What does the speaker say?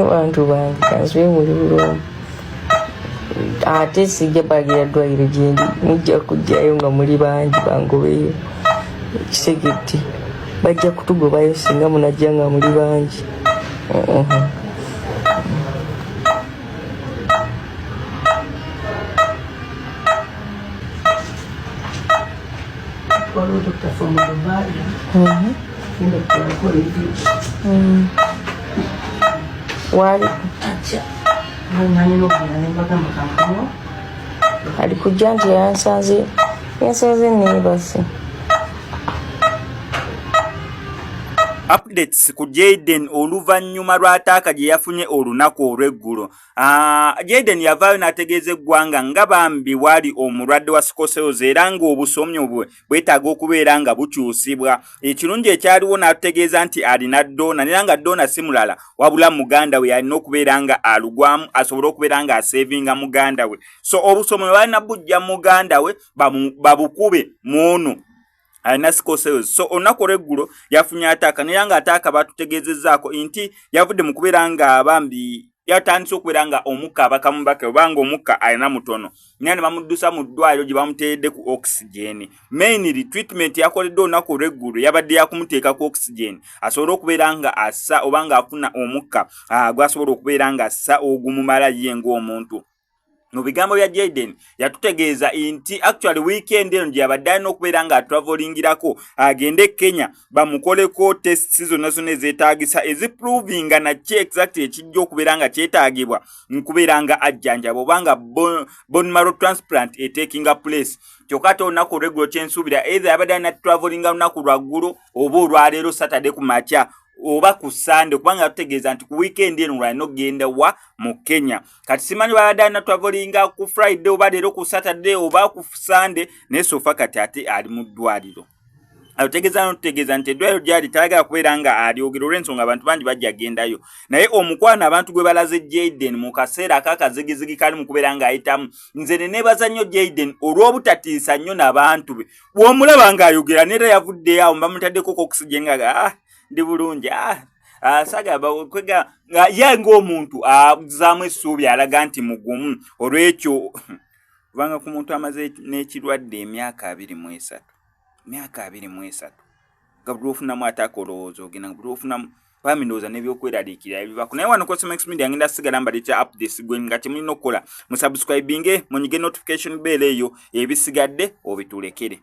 Abantu bange, kansibe muli bulungi. Ate sijja bagira ddwaliro gyendi, mujja kujjayo nga muli bangi bangobeyo. Kitegedde, bajja kutugobayo singa munajja nga muli bangi. Waliwo Dr. from Dubai. Genda kukola review. Wali Atya. Nani n'okugenda ne mbagamba kankomo. Ali kujja nti yansanze, yansanze neebase. Updates ku Jayden oluvannyuma lw'ataaka gye yafunye olunaku olw'eggulo. Jayden yavaayo n'ategeeza eggwanga nga bambi bw'ali omulwadde wa sickle cells era ng'obusomyo bwe bwetaaga okubeera nga bukyusibwa. Ekirungi ekyaliwo n'atutegeeza nti alina donor, era nga donor si mulala wabula muganda we yalina okubeera nga alugwamu asobole okubeera nga asevinga muganda we. So obusomyo balina bujja muganda we babukube mu ono alina sickle cells. So olunaku olw'eggulo yafunye ataaka, naye nga ataaka batutegeezezzaako nti yavudde mu kubeera nga bambi yatandise okubeera nga omukka abakamubake oba nga omukka alina mutono, naye ne bamuddusa mu ddwaliro gye bamuteeredde ku oxygen. Mainly treatment yakoleddwa olunaku olw'eggulo yabadde yakumuteeka ku oxygen asobole okubeera nga assa oba ng'afuna omukka gwasobola okubeera nga assa ogumumala ye ng'omuntu. Mu bigambo bya Jayden yatutegeeza nti actually weekend eno gye yabadde alina okubeera nga atravelingirako agende e Kenya bamukoleko tests zonna zonna ezeetaagisa eziprovinga naki exactly ekijja okubeera nga kyetaagibwa nkubeera nga ajjanjaba oba nga bone marrow transplant etakinga place. Kyokka ate olunaku olweggulo kyensuubira either yabadde alina travelinga lunaku lwaggulo oba olwaleero Saturday ku makya oba ku Sande, kubanga yatutegeeza nti ku weekend eno lwalina okugenda wa mu Kenya. Kati simanyi babadde alina travelinga ku Friday oba leero ku Saturday oba ku Sande, naye so far kati ate ali mu ddwaliro. Ategeeza notutegeeza nti eddwaliro gyali tayagala kubeera nga alyogera olw'ensonga abantu bangi bajja gendayo. Naye omukwano abantu gwe balaze Jayden mu kaseera akakazigizigi kali mu kubeera ng'ayitamu, nze ne neebaza nnyo Jayden olw'obutatiisa nnyo n'abantu be. Bw'omulaba ng'ayogera neera yavuddeyo awo bamutaddeko oxygen nga ah, ndi bulungi, ah, saga kwega nga ye ng'omuntu azaamu essuubi, alaga nti mugumu olw'ekyo, kubanga ku muntu amaze n'ekirwadde emyaka 23, myaka 23, nga buli lwofunamu ataaka olowooza ogenda, buli lwofunamu bambi ndowooza n'ebyokweraliikirira bibaku. Naye wano Cosmex Media ngenda sigala mbaleetera updates. Gwe nga kyemulina okukola, musubscribinge, munyige notification bell eyo, ebisigadde obitulekere.